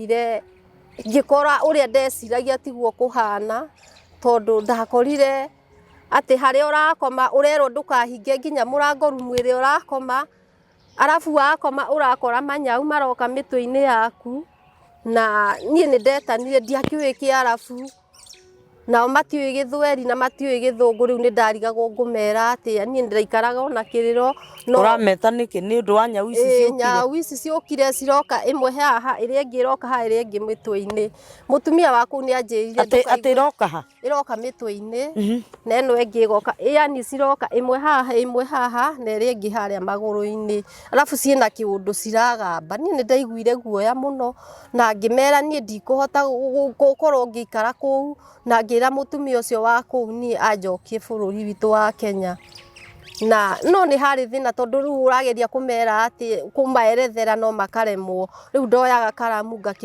Ndathire ngĩkora ũrĩa ndeciragia tiguo kũhana, tondũ ndakorire atĩ harĩa ũrakoma ũrerwo ndũkahinge nginya mũrango rumu ĩrĩa ũrakoma, arabu wakoma ũrakora manyau maroka mĩtwe-inĩ yaku, na niĩ nĩ ndetanire ndiakĩũĩ Kĩarabu. Nao matiũĩ Gĩthweri na matiũĩ Gĩthũngũ, rĩu nĩ ndarigagwo ngũmera atĩa, niĩ ndaikaraga o na kĩrĩro no. Ũrameta nĩkĩ? Nĩ ũndũ wa nyau ici ciũkire? Nyau ici ciũkire ciroka ĩmwe haha, ĩrĩa ĩngĩ ĩroka haha, ĩrĩa ĩngĩ mĩtwe-inĩ. Mũtumia wa kũu nĩ anjĩrire. Atĩ atĩ ĩroka ha? Ĩroka mĩtwe-inĩ na ĩno ĩngĩ ĩgoka, yani ciroka ĩmwe haha, ĩmwe haha na ĩrĩa ĩngĩ harĩa magũrũ-inĩ. Arabu ciĩna kĩũndũ ciragamba. Niĩ nĩ ndaiguire guoya mũno na ngĩmera niĩ ndikũhota gũkorwo ngĩikara kũu, na ngĩra mũtumia ũcio wa kũu niĩ anjokie bũrũri witũ wa Kenya. Na no nĩ harĩ thĩna tondũ rĩu ũrageria kũmera atĩ kũmaerethera no makaremwo. Rĩu ndoyaga karamu ngakĩ.